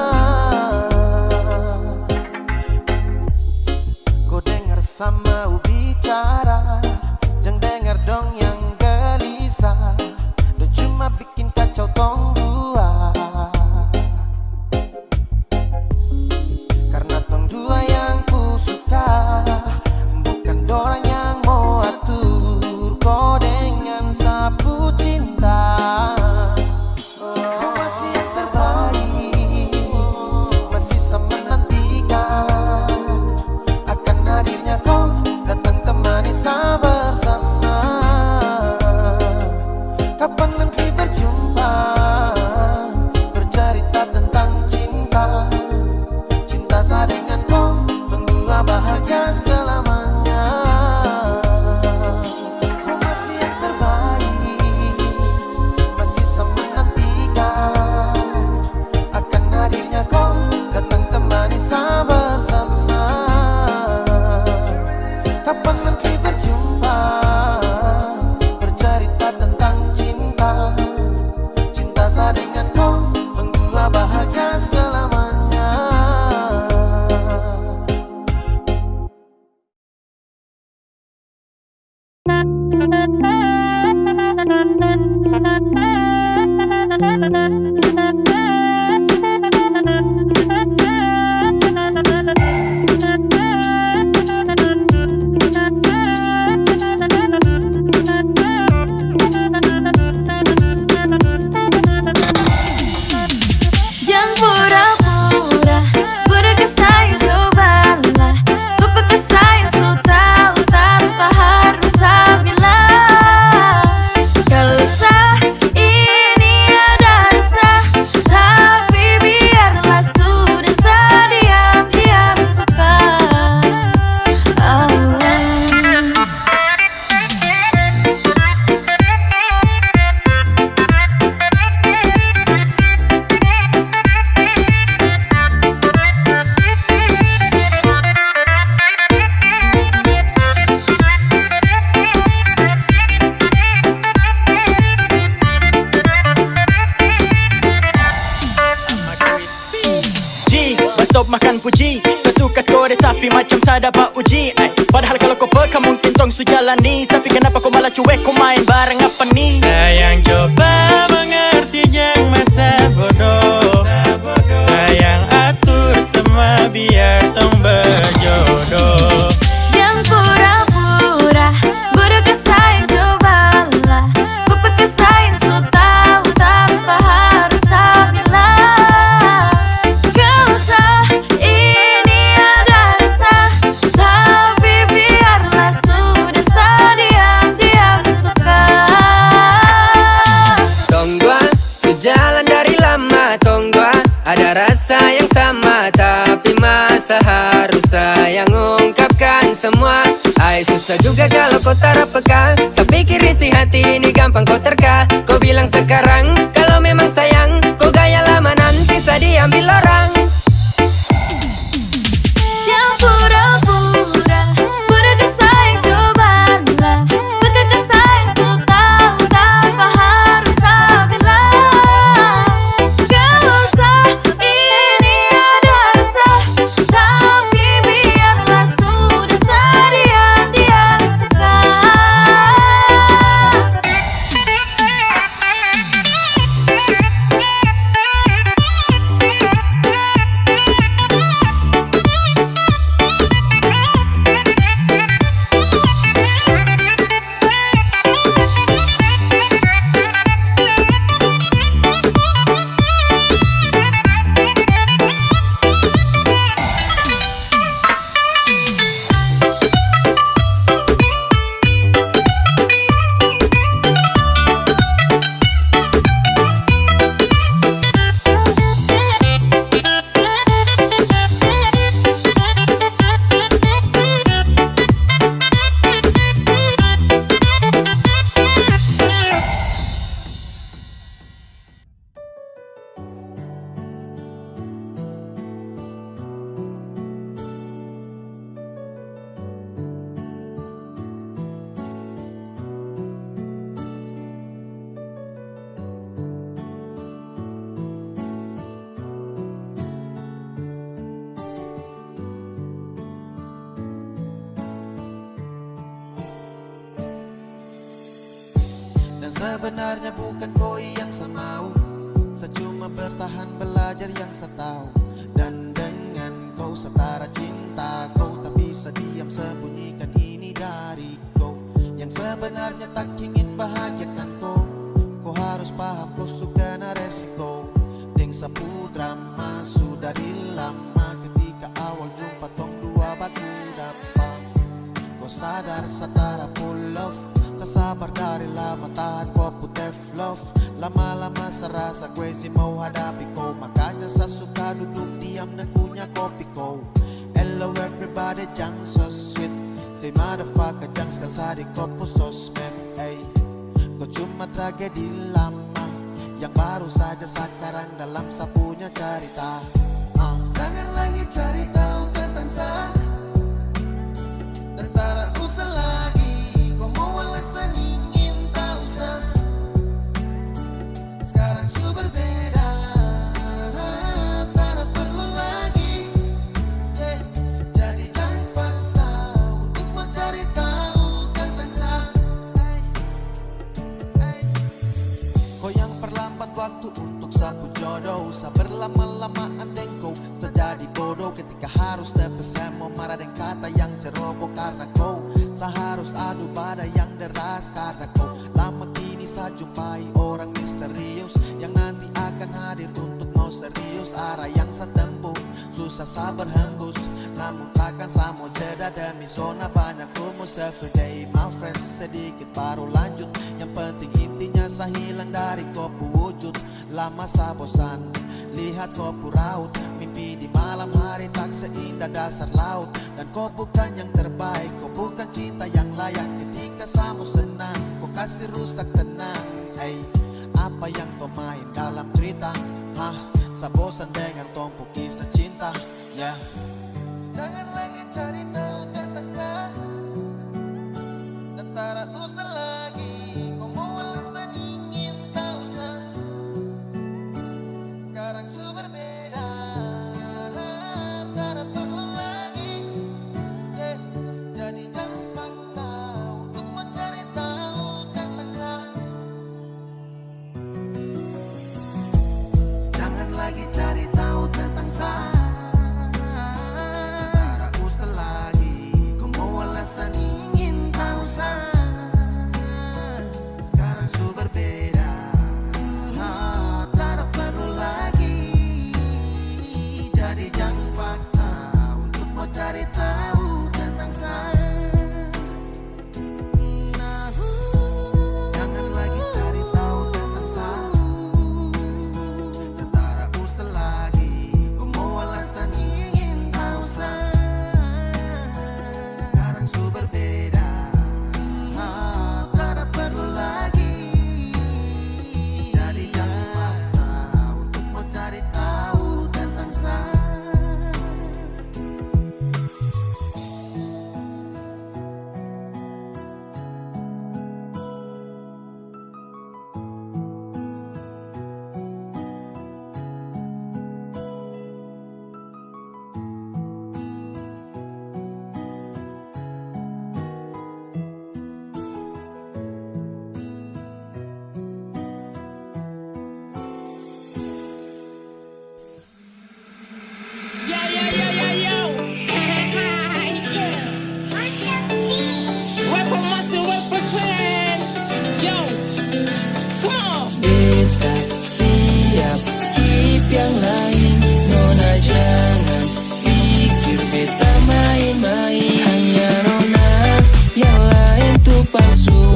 Ko dengar sa mau bicara, jang dengar dong yang gelisah, dong cuma bikin kacau tong dua. Karna tong dua yang ku suka, bukan dorang yang mo atur ko dengan sa pu cinta. Kau masih yang terbaik, masih sa menantikan akan hadirnya kau datang Makan puji, sesuka skore tapi macam sa dapa uji, eh. Padahal kalo ko peka mungkin tong su jalani, tapi kenapa ko malah cuek, ko main barang apa ni? Sayang, coba mengerti jang masa bodoh. Sayang, atur semua biar tong berjodoh. Jang pura-pura, buru kasayang cobalah. Ku pe kasayang su tau tanpa harus sa bilang. Kau sa ini ada rasa, tapi biarlah sudah sa diam-diam suka. Tong dua su jalan dari lama, tong dua ada rasa yang sama, tapi masa harus sayang ungkapkan semua. Ai susah juga kalo ko tara peka. Sa pikir isi hati ini gampang ko terka. Ko bilang sekarang kalo memang sayang, ko gaya lama nanti sa diambil orang. Jang pura-pura, pura kasayang cobalah. Baka kasayang su tau tanpa harus sa bilang. Kau sa ini ada rasa, tapi biarlah sudah sa diam-diam suka. Dan sebenarnya bukan koi yang sa mau, sa cuma bertahan belajar yang sa tau. Dan dengan kau sa tara cinta kau, tapi sa diam sembunyikan ini dari kau. Yang sebenarnya tak ingin bahagiakan kau, kau harus paham kau su kena resiko. Deng sa pu drama su dari lama, ketika awal jumpa tong dua baku dapa. Ko sadar sa tara pu love, sa sabar dari lama tahan ko pu tough love. Lama-lama sa rasa crazy mau hadapi ko, makanya sa suka duduk diam dan kunya kopi ko. Hello everybody, jang so sweet. Say motherfucker, jang stel sa di ko pu sosmed, ey. Ko cuma tragedi lama yang baru saja sakarang dalam sa punya carita. Ah. Jangan lagi cari tahu tentang sa. Dan tara usah lagi ko mau alasan ingin tahu sa. Sekarang su berbeda, tara perlu lagi. Yeah. Jadi jang paksa untuk mau cari tahu tentang sa. Ko yang perlambat waktu untuk sa pu jodoh, sa berlama-lamaan deng ko, sa jadi bodoh ketika harus tepi semua mara deng kata yang ceroboh karna ko. Sa harus adu bada yang deras karna ko. Lama kini sa jumpai orang misterius yang nanti akan hadir untuk mau serius. Arah yang sa tempuh susah sa berhembus, namun takkan sa mau jeda demi zona banyak rumus. Everyday my friends, sedikit baru lanjut. Yang penting intinya sa hilang dari ko pu wujud. Lama sa bosan lihat ko pu raut. Mimpi di malam hari tak seindah dasar laut. Dan ko bukan yang terbaik, ko bukan cinta yang layak. Ketika sa mau senang, ko kasih rusak tenang. Ey, apa yang ko main dalam cerita? Hah, sa bosan dengar tong pu kisah cinta. Ya. Jangan lagi cari tahu tentang sa. Dan tara usah lagi ko mau alasan ingin tahu sa. Sekarang su berbeda. Jadi jang paksa untuk mo cari tau tentang sa. Nah, jangan lagi cari tau tentang sa. Tara usah lagi ko mo alasan ingin tau sa. Sekarang su berbeda, ah, tara perlu lagi. Jadi jang paksa untuk mo cari tau tentang sa. Yo, yo, yo, yo, yo. Weapon Master represent. Yo, come on. Beta siap skip yang lain, nona jangan pikir beta main-main. Hanya nona yang lain tu palsu.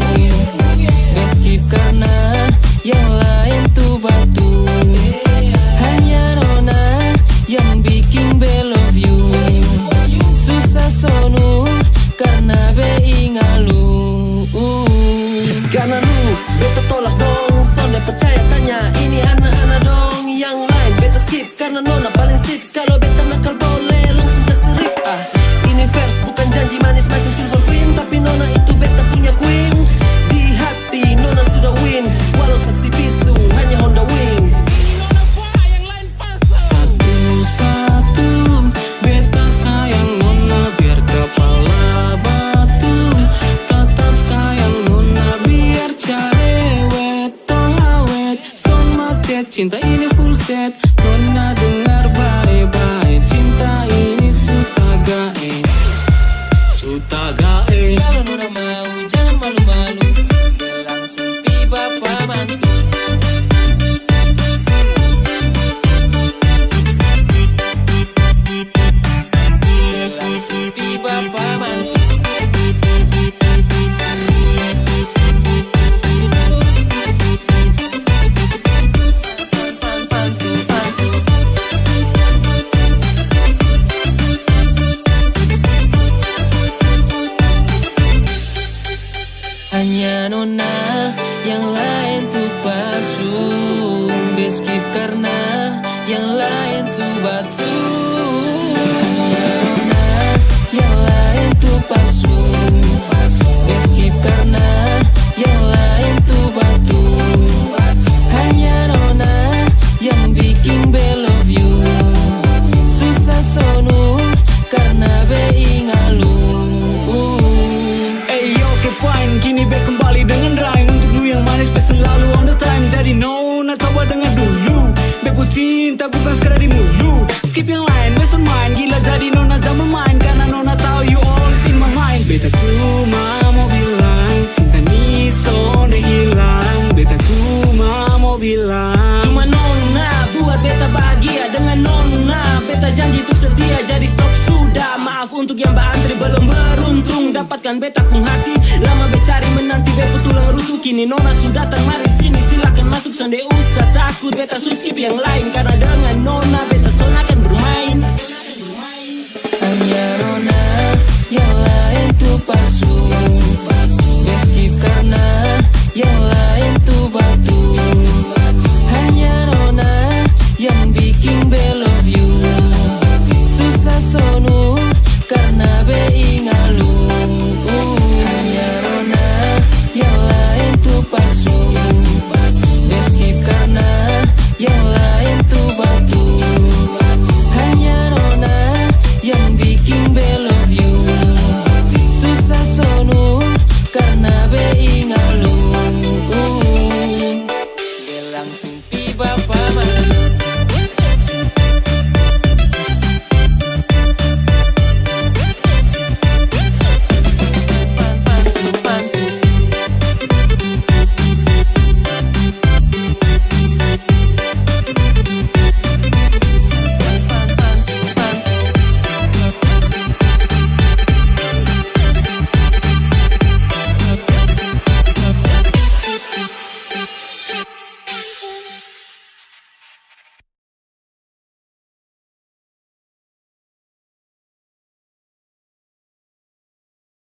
Beta skip karna yang lain tu batul. Hanya nona yang biking be love you. Susah sonu karna be ingalu. Karna lu beta tolak dong, sonde percaya tanya ini ana-ana dong. Yang lain beta skip karna nona paling sip. Kalo beta nakal boleh langsung kasi rip. Ah, ini verse bukan janji manis macam Silver Queen, tapi nona itu beta punya queen. Di hati nona sudah win, walau saksi bisu hanya Honda Wing. Ini nona pa yang lain pasang. Satu-satu beta sayang nona biar kapala batu, tatap sayang nona biar carewet. Tong awet, son macet, cinta ini full set. Nona dengar bae-bae, cinta ini su taga e, su taga e. Kalo nona mau, jangan malu-malu, langsung pi bapa bantu. Langsung pi bapa bantu. Hanya nona yang laen tu palsu, beskip karna yang laen tu batul. Hanya nona yang laen tu palsu, beskip karna yang laen tu batul. Hanya nona yang biking be love you, susah sonu karna be ingalu. Ey, oke, fine, kini be kembali dengan rhyme. Untuk lu yang manis, pesan lalu on the time. Jadi nona coba dengar dulu, be pu cinta bukan sekadar di mulu. Skip yang laen, be son main gila. Jadi nona jang bermain, karna nona tau you always in my mind. Beta cuma mo bilang, cinta ni sonde hilang. Beta cuma mo bilang, cuma nona buat beta bahagia. Dengan nona beta janji tu setia. Jadi stop sudah, maaf untuk yang baantri belum beruntung dapatkan beta pung hati. Lama be cari menanti, be pu tulang rusuk, kini nona su datang, mari sini, silakan masuk, sonde usah takut. Beta su skip yang lain, karna dengan nona beta so nak